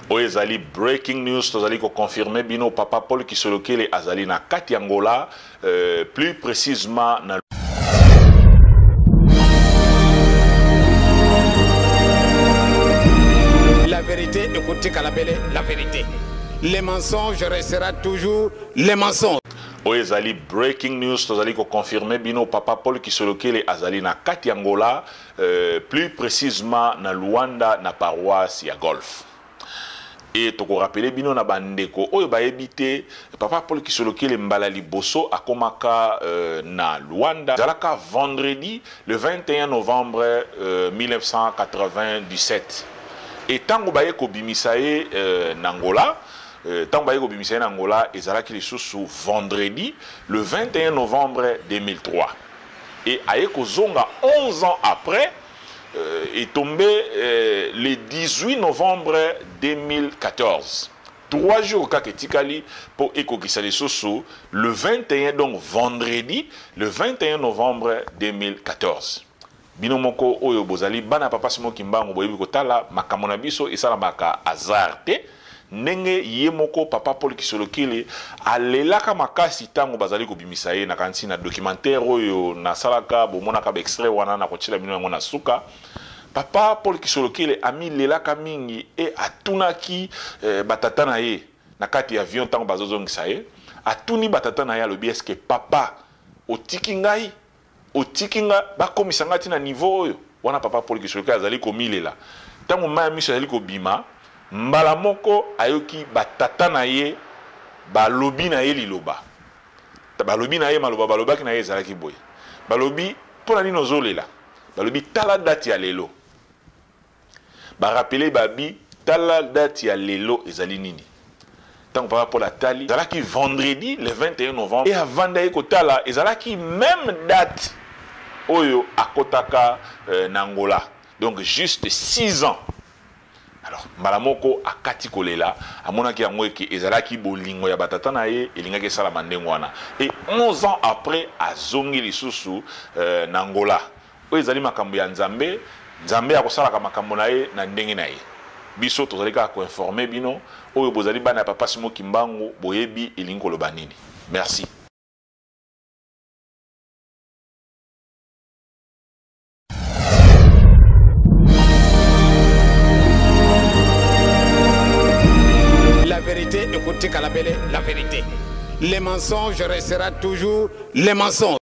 Oyo ezali breaking news, tozali ko confirmer bino papa Paul Kisolokele azali na kati ya Angola, plus précisément na La vérité, écoutez Kalabele, la vérité. Les mensonges restera toujours les mensonges. Oyo ezali breaking news, tozali ko confirmer bino papa Paul Kisolokele azali na kati ya Angola, plus précisément na Luanda na paroisse ya Golf. Et toko rappeler bino na bandeko oyo bayebi te papa Paul Kisolokele mbala liboso akomaka na Luanda ezalaka vendredi le 21 novembre 1997. Et tango baye kobimisa ye na Angola, tango baye kobimisa ye na Angola ezalaki lisusu vendredi le 21 novembre 2003. Et aye kozonga 11 ans après, est tombé le 18 novembre 2014. 3 jours kaka etikali po ekokisa lisusu le 21, donc vendredi le 21 novembre 2014. Bino moko oyo bozali bana papa Simon Kimbangu boyebi kotala makambo na biso esalamaka hasard te. Ndenge ye moko papa Paul Kisolokele alelaka makasi tango bazali kobimisa ye, nakanisi na documentaire oyo nasalaka bomonaka ba extrait wana na kotiela bino yango na suka. Papa Paul Kisolokele amilelaka mingi e atunaki batata na ye na kati ya avion tango bazozongisa ye, atuni batata na ye alobi est-ce que papa otiki ngai? Otiki nga bakomisa nga ti na niveau oyo? Wana papa Paul Kisolokele azali komilela. Tango mayi ya miso azali kobima, mbala moko ayoki batata na ye balobi na ye liloba. Balobi na ye maloba balobaki na ye ezalaki boye. Balobi pona nini ozolela? Balobi tala date ya lelo. Ba rappeler babi tala date ya lelo ezali nini? Tango papa Paul atali, ezalaki vendredi le 21 novembre et avandaki kotala ezalaki même date oyo akotaka na Angola. Donc juste 6 ans. Alors mbala moko akati kolela, amonaki yango eke ezalaki bolingo ya batata na ye elingaki esalama ndenge wana. Et 11 ans après azongi lisusu na Angola. Oyo ezali makambo ya Nzambe, Nzambe akosalaka makambo na ye na ndenge na ye. Biso tozali kaka ko informer bino, oyo bozali bana ya papa Simon Kimbangu boyebi elingi koloba nini. Merci. La vérité, écoutez Kalabele, la vérité. Les mensonges restera toujours les mensonges.